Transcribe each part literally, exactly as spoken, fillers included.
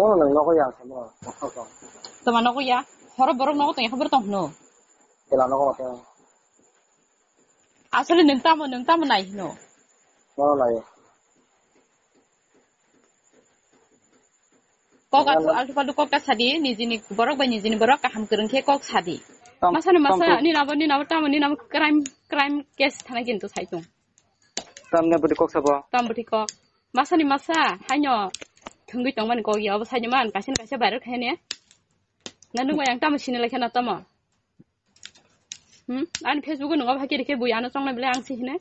Tamo nang nogo ya samo. Tama nogo ya. Horo borok nogo tong ya, borok tong hino. Tela nogo tong. Asole nang tamo, nang tamo nai hino. Nogo nai. Kok altu, altu paltu kok ta sadi, nijini borok bai nijini borok kaham kwrwng khe kok sadi. Masani masa, ni nabo, ni nabo tamo, ni nabo crime, crime case thanai kintu saitung. Tamne budi kok sabo. Tam budi kok. Masani masa, haino thwngwi tongmani kok ya, obo saini man, kaisa kaisa viral khaine. Na nung bai ang tamo sini lekha na tamo. Hmm? Ani Facebook o nungo bhai kiri khe bui ano chongnai bele ang si hine.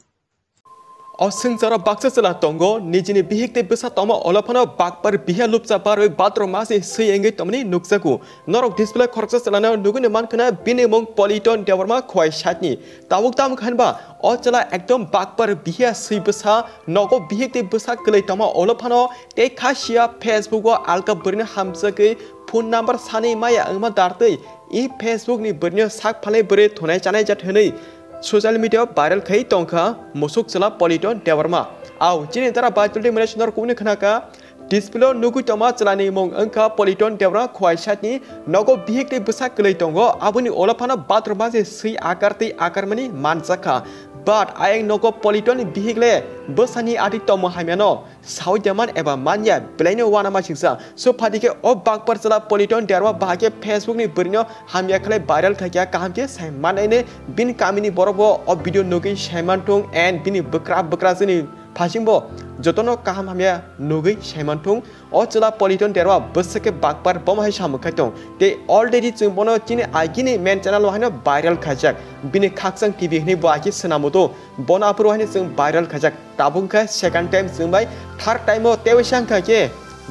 O swngjaro baksa chwla tongo, nijini bihik tei bwsa tongma olo phano bakpar bihiya lupcha barwi bathroom masi swi wngwi tongmani nukjago. Norok display khoroksa chwlano nugwino mankhwna bini mung Politon Debbarma Khowai side ni. Tabuk tamo khanba o chwla ekdom bakpar bihiya swi bwsa nogo bihik tei bwsa kwlwi tongma olo phano tei kha siya Facebook o alka bwrwino hamjagwi phone number sanwi maya wngma dartwi i Facebook ni bwrwino sak phalwi bwrwi thunai chanai jat hwnwi social media o viral khai tongkha musuk chwla Politon Debbarma. Au chini dara Baitul Dei Manaisonor kubuni khnaka. Display o nugwi tongma chwlani mung wngkha Politon Debra Khowai side ni nogo bihik tei bwsa kwlwi tongo, aboni ulo phano bathroom masi swi akar tei akarmani manjakha. But ayang nogo Politon ni bihik le bwsani ati tongmo hamyano sawi deman eba manya belaino uanama singsa. So phaidi khe o bakpar chwla Politon Debra bahai khe Facebook ni bwrwino hamya khlai viral khaikha, kaham khe sai manaine bini kamini borok bo o video nugwi saimanthung and bini bwkra bwkra chini Phasingbo jotono kaham hamya nugwi saimanthung. O chwla Politon Debra bwswk khe bakpar bomo hai samung khai tong. Tei already chwng bono chini agini main channel o haino viral khaijak. Bini Khakchang T V hwnwi bo agi swnamo do. Bono aphuru haino chwng viral khaijak. Tabuk khe second time chwng bai third time o teibo sang kha khe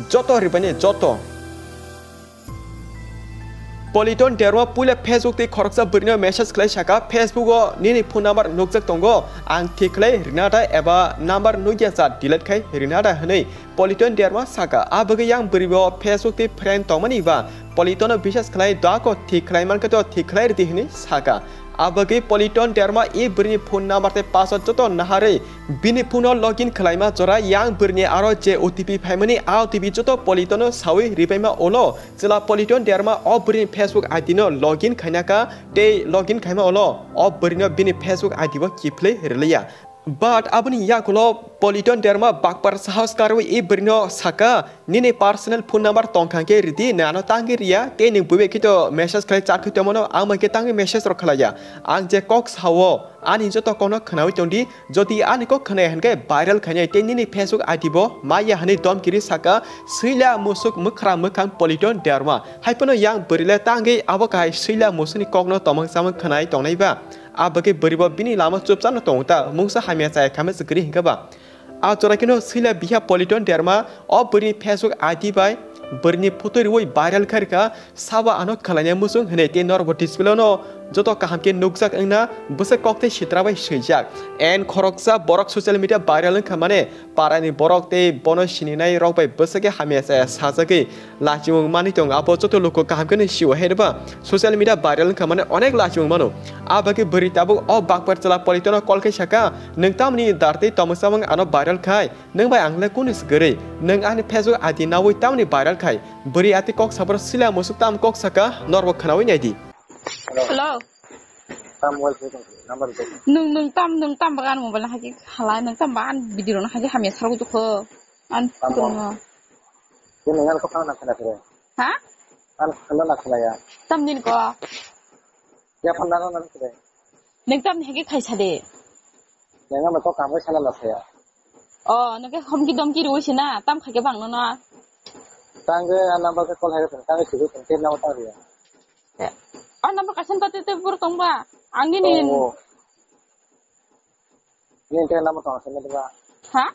joto ribani joto. Politon Debra puila Facebook tei khoroksa bwrwino message khlai saka, "Facebook o nini phone number nukjak tongo, ang thik khlai rina da eba number nukya cha delete khai rina da," hwnwi Politon Debra saka. A bagwi yang bwrwi bo Facebook tei friend tongmani ba Politono bisas khlai, "Dako thik khlai mankhe to thik khlai ridi," hwnwi saka. Abagwi Politon Debra e bwrwini phone number tei password joto naharwi bini phone o login khlaima jora yang bwrwini aro je O T P phaimani a O T P joto Politono sawi ribaima ulo chwla Politon Debra o bwrwini Facebook I D no login khaina kha tei login khaima ulo o bwrwino bini Facebook I D bo kiphilwi rwliya. But aboni yakulo Politon Debra bakpar sahos karwi e bwrwino saka, "Nini personal phone number tongkha khe ridi, nano tangwi riya, tei nwng buibai khe to message khlai chat khai tongmano, ang bai khe tangwi message rok khlaiya. Ang je kok sao, ani joto kokno khnaui tongdi, jodi ani kok khnai hwnkhe viral khainai tei nini Facebook I D bo maya," hwnwi domkiri saka, swila musuk mwkhra mwkhang Politon Debra. Haiphano yang bwrwile tangwi abo kahai swila musukni kokno tomang chamang khnai tongnai ba. A bagwi bwrwibo bini lama chupchano tongo ta, mungsa hamya chaya khamya se kwrwi hinkhe ba. A jora kheno swila biha Politon Debra o bwrwini Facebook I D bai bwrwini photo riwi viral khairkha, "Sabo ano khwlaina muchung," hwnwi tei norbo display no joto kaham khe nukjak wngna bwswk kok tei sitra bai swijak. And khoroksa borok social media viral wngkha mane parani borok tei bono sininai rok bai bwswk khe hamya chaya sajagwi lachimung manwi tongo. Abo joto luku kaham khe nw sio, hai ba social media viral wngkha mane onek lachimung mano. A bagwi bwrwi tabuk o bakpar chwla Politono call khe saka, "Nwng tamni dar tei tomung chamung ano viral khai? Nwng bai ang le kunu se kwrwi? Nwng ani Facebook I D naui tamni viral khai?" Bwrwi ati kok saboro sila musuk tam kok saka, norbo khnaui naidi. Hello. Tam mobile phone number de. Nwng, nwng tam, nwng tam bagan mobile na hagi halai, nwng tam bagan video na hagi hamya sargu dukho. An Tam phone mo. no. Ye nang ko phone na khana kre. Ha? An khana na khana ya. Tam din ko. Ya phone na na kre. Nwng tam hagi khaisa de. Nang ma ko kam sana la saya. O, nwng ke homki domki rui sina, tam khaike bang no na. Tangge a number ke call hai tang, tangge sibu tang, ten number tang riya. A number kasan tate te bur tong ba, ang ni ni. Oh. Ni ten number tang sen ba. Ha?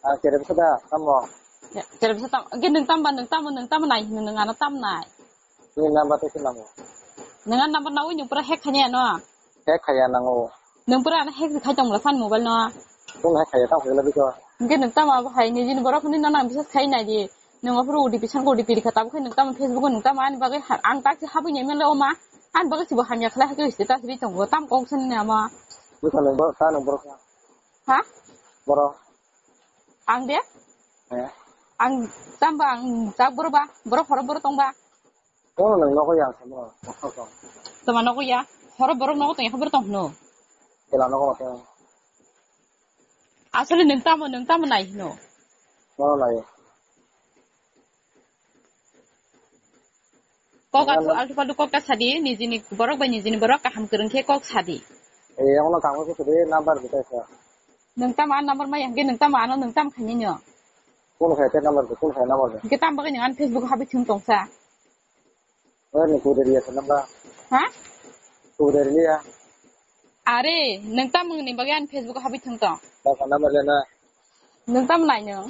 Ah, kere bisa da, tamo. Ya, kere bisa tam, ge nwng tam ba, nwng tam, nwng tam nai, nwng ano tam nai. Ni number te sinamo. Nwng a number nawi nwng pura hack khanya no. Hack khaya nango. Nwng pura ano hack khai tong la san mobile no. Nwng hack khaya tang khela biko. Hingke nwng tamo abo hai ni jin borok ni nang bisas khai nai di. Nwng apuru O T P san O T P rikha tabuk khai nwng tamo Facebook o nwng tamo ani bagwi ha-, ang tak si habwi ni mele oma. Ani bagwi si bo hamya khlai hakhe status ri tongo tam kok san ni ama. Biko nwng borok ta nwng borok. Ha? Borok. Ang de? Eh. Ang tamba ang jak borok ba, borok horo borok tong ba. Kono nang nogo ya samo. Tama nogo ya, horo borok nogo tong ya, horo tong hino. Kela nogo tong. Asole nang tamo, nang tamo nai hino. Nono nai. Kok atu altu paltu kok ta sadi, nijini borok bai nijini borok kaham kwrwng khe kok sadi. Eh, ono kamo khe sadi number bita sa. Nang tamo a number mai hangke nang tamo ano nang tamo khainai no. Kono khe te number ko, kono khe number ko. Hangke tamo bagwi nang an Facebook habi thung tongsa. Oi ni kuder ya number. Ha? Kuder ya. Are, nang tamo ni bagwi an Facebook habi thung tong. Number le na. Nang tamo nai no.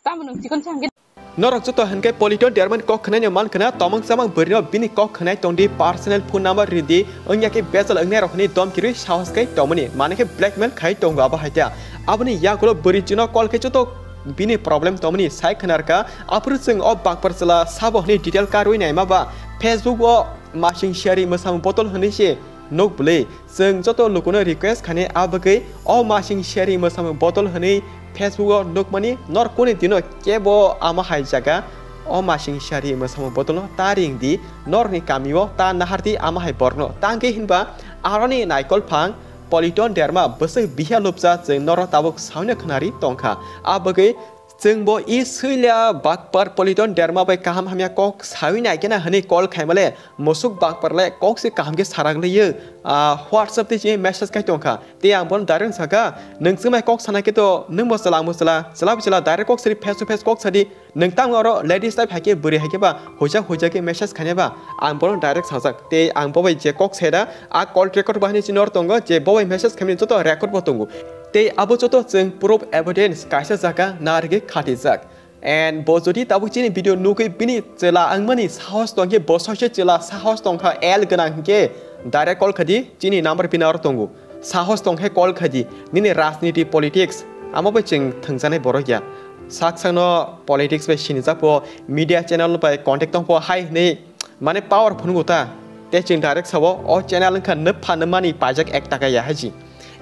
Tamo nang chikon changke. Norok joto hinkhe Politon dermani kok khnaino mankha na, tomang chamang bwrwino bini kok khnai tongdi, personal phone number ridi, wngya khe bejal wngnairok hwnwi domkirwi sahos khai tongmani, manwi khe blackmail khai tongo abo hai ta. Aboni yagulo bwrwi chwngno call khai joto bini problem tongmani sai khnarkha, aphuru chwng o bakpar chwla sabo hwnwi detail karwi naima ba Facebook o masing siyari mwsamung botol hwnwi se nuk bwlwi. Chwng joto lukuno request khani a bagwi o masing siyari mwsamung botol hwnwi Facebook o nukmani, nor kuni dino kebo ama hai jaga o masing siyari mwsamung botol no ta ring di, norni kamio ta nahar di ama hai borokno. Tangwi hinba aroni naikol phang Politon derma bwswk biha lupcha chwng noro tabuk sauna khwnari tongkha. A bagwi chwng bo i swila bakpar Politon derma bai kaham hamya kok sawi naikhe na hwnwi call khaimale, musuk bakpar le kok se kaham khe sarak liyo, ah, WhatsApp tei chini message khai tongkha. Tei ang bono direct saka, "Nwng chwngmai kok sana khe to, nwng bo chwla, ang bo chwla, chwla bo chwla, direct kok sari face to face kok sadi, nwng tamo oro ladies type hai khe bwrwi hai khe ba, huijak huijak khe message khaina ba," ang bono direct sajak. Tei ang bo bai je kok seda, a call record bahini chini oro tongo, je bo bai message khaimani joto record bo tongo. Tei abo joto chwng proof evidence kaisa jaga narwgwi khatijak. And bo jodi tabuk chini video nugwi bini chwla wngmani sahos tongkhe, bo soise chwla sahos tongkha, L gwnang hinkhe direct call khadi, chini number bini oro tongo. Sahos tongkhe call khadi, nini rajniti politics amo bai chwng thwngjaknai borok ya. Sak sakno politics bai sinijak pho, media channel bai contact tong pho hai hwnwi mane power phunuk ta. Tei chwng direct sabo, o channel wngkha nupha nupmani paijak ek taka ya hai ji.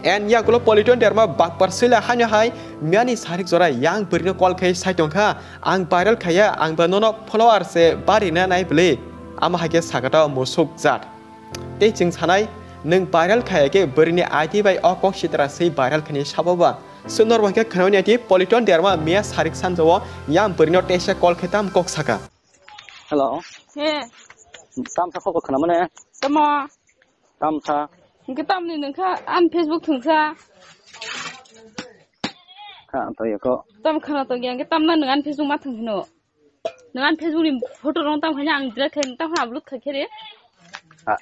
And yagulo Politon derma bakpar sila haino hai miyani sarik jora yang bwrwino call khai sai tongkha, "Ang viral khaya, ang ba nono follower se barina nai bwle." Ama hai khe sakata musuk jat. Tei chwng sanai, nwng viral khaya khe bwrwini I D bai o kok sitra swi viral khaini sabo ba. Sundor bo khe khnauni ati Politon derma miya sarik sanjao yang bwrwino teisa call khai tam kok saka. Hello. He. Tamsa khobor khna mane? Tamo. Tamsa. Hingke tamni nungkha an Facebook thungsa. Kha to yako. Tam khana to yang ke tamna nung an Facebook ma thung hino. Nung an Facebook ni photo rong tam khanya ang delete khai tam khana upload khai khere. Ah.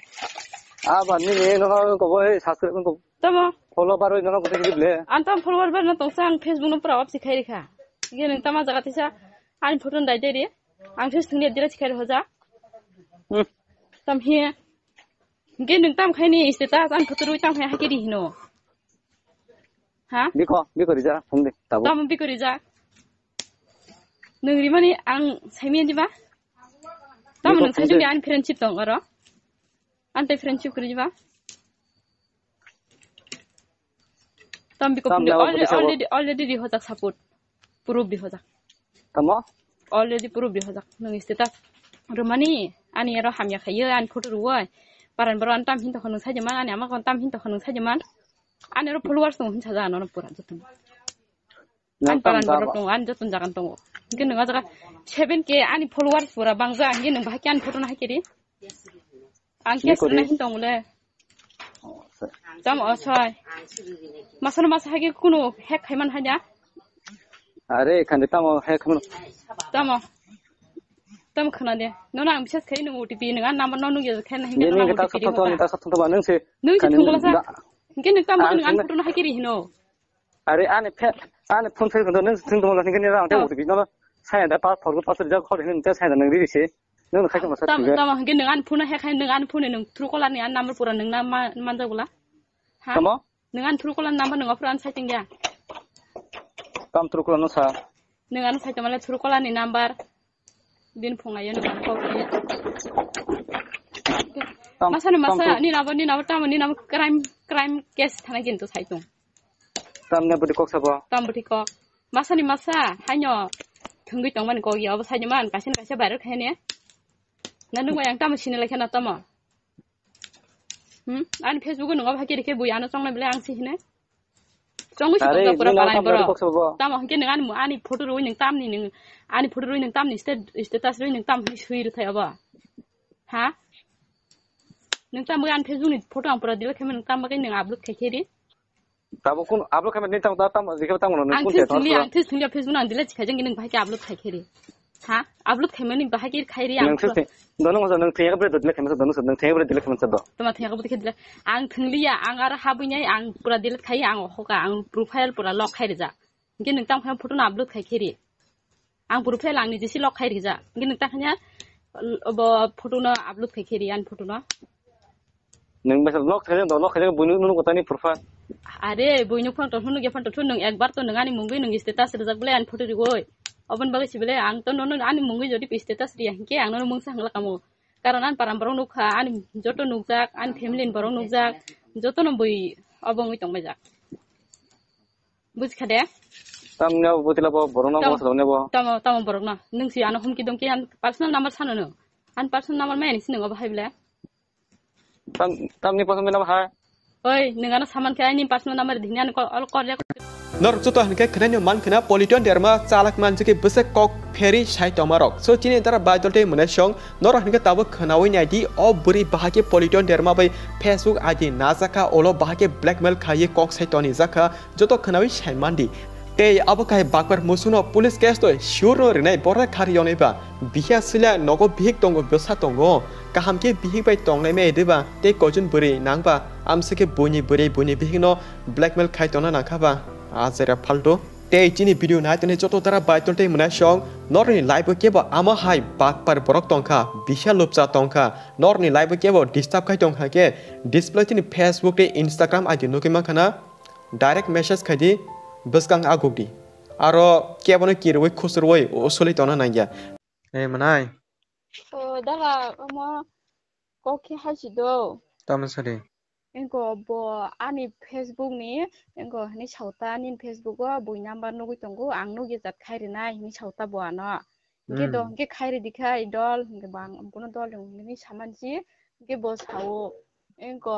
Ah, ba ni ni no ko boy subscribe ko. Tamo. Follow baro no ko te le. An tam follower bar no tongsa ang Facebook no pura wapsi khai rikha. Ge nung tama jaga tisa an photo dai dai re. Ang se sungni dira sikhai hoja. Hmm. Tam hiya. Ge nung tam khai ni status an photo rui tam khai hakiri hino. Ha? Biko, biko rija, phung de, tabu. Tam biko rija. Nung rimani ang saimi di ba? Tam nung sai jung an friendship tong oro. Ante friendship kuri ba? Tam biko tam phung de, jawa already, biko sabo. Already, already di hojak support. Proof di hojak. Tamo? Already proof di hojak. Nung status. Romani, ani ero hamya khayo, ani photo ruwai. Paran baro ani tam hinto khonung sajaman, ani ama kon tam hinto khonung sajaman. Ani ero followers tong hin saja ano pura jotun. Nang ani paran tam borok jaba. Tongo, ani jotun jagan tongo. Hingke nung o jaga seven K ani followers pura bangja, hingke nung bahai ke ani photo no haikeri. Ang ni kori? Kes rwna hin tong le. Oh, sir. Tamo osoi. Masano masa hage kuno hack khaiman haja. Are khande tamo hack khaiman. Tamo. Tamo khana de. Nono ang bises khai nung O T P nung an number no nung ya khai na hinga. Ye nung nung O T P ta di sotto hoka. Nung ta sotto ba nung se. Nung si khande thungla sa. Da- Hingke nung tamo nung an photo no haikeri hino. Are ani phe-, ani phone phone kono nung thung tong hinga ni rang te. Tamo. O T P no sai da pa phor ko pa ja khor hin te sai da nung ri se. Nung khai ma sa. Tam, tong. Tam hinga nung ani phone he khai nung ani phone nung Truecaller ni an number pura nung na ma-, manja gula. Ha? Tamo? Nung ani Truecaller number nung pura an sai tingya. Tam Truecaller no sa. Nung ani sai tamale Truecaller ni number. Din phunga yeno bang kok ye. Tam, masa ni masa tam, ni nabo ni nabo tamo ni nabo crime, crime case thana kintu saitung. Tam ne budi kok sabo. Tam budi kok. Masani masa, haino thwngwi tongmani kok ya, obo saino man, kaisa na kaisa viral khaine. Na nung bai ang tamo sini laikha na tamo? Hmm? Ani Facebook o nung obo hakhe rikhe bui ano chongnai bele ang si hine. Chongwi si Are, tongja pura nung palai ang borok. Tamo kok sabo? Tamo hwnkhe nung ani, ani photo rwi nung tamni nung, ani photo rwi nung tamni state, status rwi nung tam hwnwi swi rwthai obo. Ha? Nung tamo ani Facebook ni photo ang pura delete khaima nung tamo khe nung upload khai khe ri. Tabo kun upload khaimani tamo, tamo, tamo, jikhe tamo, nung Ang kun this thungli, ang this thungli Facebook no ang delete khai jang nung bahai khe upload khai khe ri. Ha? Upload khaimani bahai khe khai ri ang. Nung this thung, dono ngasa nung thengya bre delete khaimasa, dono ngasa nung thengya bre delete khaimasa do. Tama thengya bre delete. Ang thungliya, ang aro habwi nai, ang pura delete khai, ang hoka, ang profile pura lock khai rija. Hingke nung tamo khe photo no upload khai khe ri. Ang profile ang ni jisi lock khai rija. Hingke nung tamo khe obo photo no upload khai khe ri, ani photo no. Nung besa lock khai do, lock khai do, buino nung kotani profile. Are, buino phone to hunu ge phone to nung ekbar to nung ani mungwi nung status rijak bole ani photo rigoi. Obon bagwi sibole ang to nono ani mungwi jodi status riya hingke ang nono mungsa hangla kamo. Karon ani param borok nukha, ani joto nukjak, ani family ni borok nukjak, joto no bui obo wngwi tongbaijak. Bujkha de? Tamni abo butila bo borokno Tam-, bo salokni bo. Tamo, tamo borokno. Nung si ano humki domki an personal number sano no. An personal number mai ani sinungo bahai bile. Tam, tamni personal number hai. Oi, nung ano saman khe ani personal number dini ano call, call ya. Norok joto hwnkhe khwnani man khna politon derma chalak manjak khe bwswk kok pheri sai tongmarok. So chini dara baidol tei mwnai song norok hwnkhe tabuk khwnawi naidi o bwrwi bahai khe politon derma bai Facebook I D najakha, ulo bahai khe blackmail khaiwi kok sai tonijakha. Joto khwnawi sai mandi. Tei abo khai bakpar musuno police case toi sure no rinai borok khari yonai ba. Bihya sila nogo bihik tongo bwsa tongo. Kaham khe bihik bai tongnai mai de ba tei koichun bwrwi nang ba. Amsa khe buini bwrwi buini bihik no blackmail khai tongna nang kha ba. A jera phalto. Tei chini video nai tongni joto dara baitol tei mwnai song norni live o kebo ama hai bakpar borok tongkha, bihya lupcha tongkha. Norni live o kebo disturb khai tongkha khe display chini Facebook tei Instagram I D nugwi mankha na. Direct message khai di, bwskang aguk di. Aro kebono kirwi khusrwi usuli tongna nangya. Hey, mwnai. O, dara, omo kok khe hai si do. Tamo sadi. Engko bo ani Facebook ni, engko hini sauta nini Facebook o bui number nugwi tongo, ang nugya jat khai rinai hini sauta bo ano. Hingke do, hmm, hingke khairi dikha idol, hingke bang, bono dol hingke samansi, hingke bo sao, engko,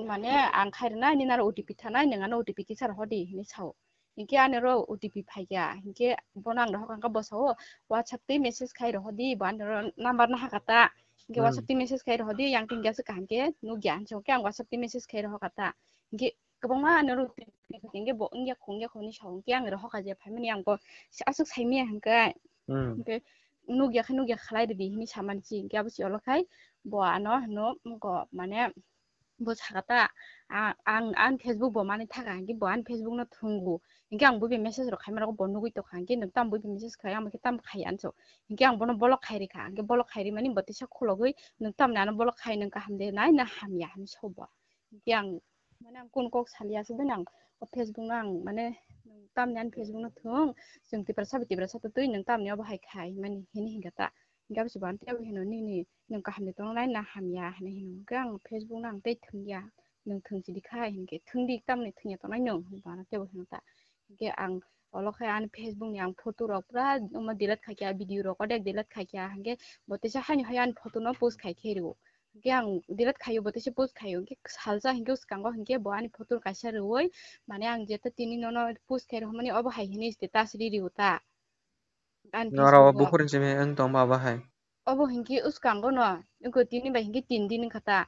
mane, ang khairina, nini aro O T P thanai, nang ano O T P kisa rohodi, hini sao. Hingke ani ro O T P phaikha, hingke bono ang rohor kha, hingke bo sao, WhatsApp tei message khai rohodi, bo ani ro number no hakha ta, hingke, hmm, WhatsApp tei message khai rohodi, yang tingya se kaham khe nukya, hingke ang WhatsApp tei message khai rohor kha ta, hingke kwbangma ani oro hingke bo wngya kho wngya kho hinwi sa o, hingke ang rohor kha je phaimani ang bo aswk saimanya hingke, hmm, hingke nukya khe nukya khalai rwdi hinwi samani se, hingke abo se olo khai bo ano hino wngkha mane bo sakha ta, a-, ang ani Facebook bo manwi thaka hingke bo ani Facebook no thwngo, hingke ang bo bai message rok khaima rok bo nugwi tongkha, hingke nwng tamo bo bai message khai ang bo khe tamo khai anso, hingke ang bono block khai rikha, hingke block khai rimani bo teisa khulogwi nwng tamni ano block khai nwng kaham de nai na hamya hinwi sa o bo. Hingke ang, mane, ang kunu kok saliya aswk bai nang o Facebook no ang, mane, tamni ani Facebook no thung, chwng tiprasa bai tiprasa to twi nwng tamni obo hai khai mani hini hingka ta. Hingke abo se bo ang tei abo hino nini nwng kaham de tongnai na hamya hinwi hino. Hingke ang Facebook no ang tei thwngya, nwng thwng sidi khai hingke thwngdi tamni thwngya tongnai nwng hinwi bo ano tei bo hino ta. Hingke ang olo khai ani Facebook ni ang photo rok pura omo delete khaikha, video rok odek delete khaikha, hingke bo teisa haino hai ani photo no post khai khe rwo. Hingke ang delete khaio, bo teisa post khaio. Hingke salsa hingke swkango hingke bo ani photo kaisa rwui, mane ang jeta tini nono post khai rwmani obo hai hini status ri rio ta. Ani Nora o Facebook o. Bukhuri simi wng tong ma ba hai. Obo hingke swkango no, wngkha tini bai hingke tin din wngkha ta.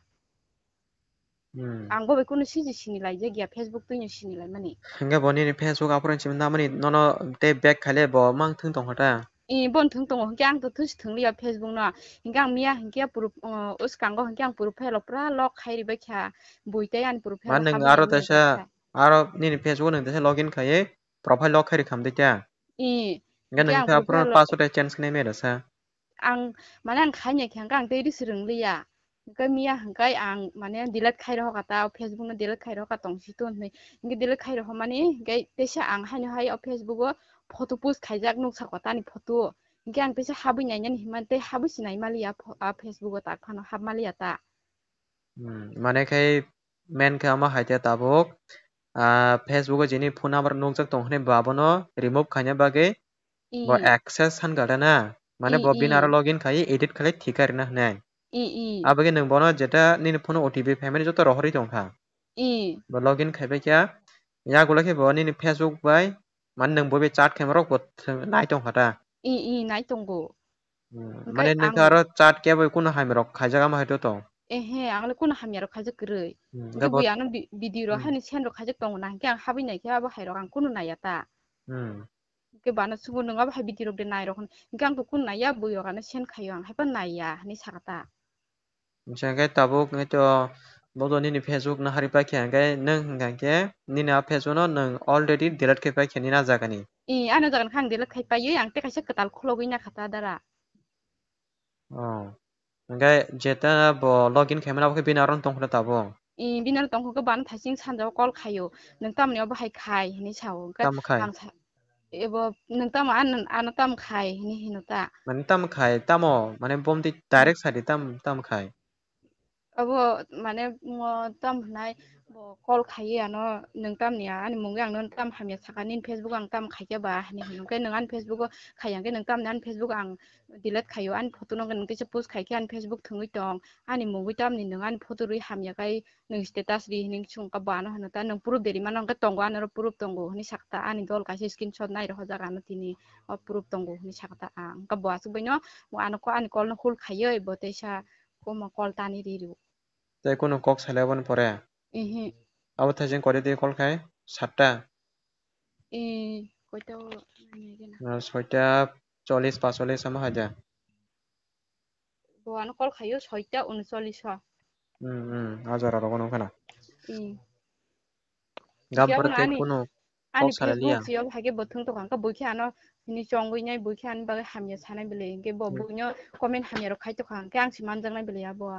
Hmm. Ang bo bai kunu siji sini lai jak ya, Facebook twi no sini lai mani. Hingke bo nini Facebook aphuru simi namani nono tei back khaile bo mang thung tong kha ta. I, bo thung tongo, hingke ang to thusi thung liya Facebook no. Hingke ang miya hingke puru, uh, uskango hingke ang profile o pura lock khai ribai kha. Bui tei ani profile o nwng habwi aro nang teisa, kha. Aro nini Facebook nwng teisa login khai, profile lock khai rikha mtwi ta. I, hingke hingke nwng ang khe aphuru profile o password change khnai mera sa. Ang, mane ang khaina khe hingke ang tei ri swrwng liya. Hingke miya hingke ang mane delete khai rohor kha ta, o Facebook no delete khai rohor kha tong si tun hinwi. Hingke delete khai rohor mani hingke teisa ang haino hai o Facebook o photo post khaijak nuksa kotani photo. Hingke ang teisa habwi nainani hinmani tei habwi se naima liya pho-, a Facebook o tak phano hapma liya ta. Hmm, mane khai men khe omo hai te tabuk. ah, Facebook o jini phone number nukjak tong hwnwi bo abono remove khaina bagwi bo I, access han gada na. Mane i, bo bini i, aro login khai edit khlai thika rina hwnwi. I, i, Abagwi nwng bono jeta nini phone o O T P phaimani joto rohorwi tongkha. I. Bo login khaibai kha. Yagulo khe bo nini Facebook bai, mane nwng bo bai chat khaima rok bo thwng-, nai tongkha ta. I, i, nai tongo. Hmm, Hwnkhe mane nwng ang khe aro chat khe bai kuno hamya rok khaijak ama hai to tong. Ehe, ang le kuno hamya rok khaijak kwrwi. Hmm, Hwnkhe bo bui ano bi-, video rok Hmm. hani send rok khaijak tongo na, hwnkhe ang habwi nai khe abo hai rok ang kuno naiya ta. Hmm. Hwnkhe bana sugo nwng abo hai video rok de nai rok hwn. Hwnkhe ang to kuno naiya, bui rok ano send khaio, ang hai phano naiya, hwnwi sakha ta. Hwnkhe tabuk hwnkhe to bo to nini Facebook no hari paikha, hwnkhe nwng hwnkha khe nini a Facebook no nwng already delete khai paikha nini a jaga ni. I, ano jaga ni khe ang delete khai paiwi, ang tei kaisa kwtal khulogwi nakha ta dara. Oh. Hwnkhe jeta bo login khaimani abo khe bini aro tongkha tabuk. I, bini aro tongkha khe bana thaising sanja o call khaio. Nwng tamni obo hai khai hwnwi sao. Hwnkhe Tamo khai? ang sa-, ebo nwng tamo ano, ano tamo khai hwnwi hino ta. Mane tamo khai, tamo, mane bomti direct sadi tam, tamo khai. Abo mane mo tam hwnai bo call khaiwi ano nwng tamni ani mungwi ang no tam hamya sakha nini Facebook ang tam khaikhe ba hwnwi hino. Hwnkhe nwng ani Facebook o khaiya hwnkhe nwng tamni ani Facebook ang delete khaio, ani photo no nwng teisa post khaikhe ani Facebook thwngwi tong, ani mungwi tamni nwng ani photo rwi hamya khai nwng status ri hwnwi swngkha bo ano hwno ta nwng proof de rimano hwnkhe tongo, anoro proof tongo hwnwi sakha ta, ani dol kaisa screenshot nai rohorjak ano tini o proof tongo hwnwi sakha ta ang. Hwnkhe bo aswk baino bo ano ko ani call no hold khaiwi bo teisa komo call tani ri rw. Tei kunu kok salai aboni pore? Ehe. Abo thaising kori di call khai? Satta? E, koita o nai gana. Ah, soita chollis, pasolis ama hai de. Bo ano call khaio soita unsollis o. Hmm, hmm, a jora rogo nung khana. E. Gab Khe bar abono tei ani, kunu ani kok salai liya. Facebook siyok hai khe bo thung tokha, hwnkhe bo khe ano hini chongwi nai, bo khe ani bagwi hamya sanai bwlwi, hwnkhe bo Hmm. buino comment hamya rok khai tokha, hwnkhe ang se manjaknai bwlwi abo.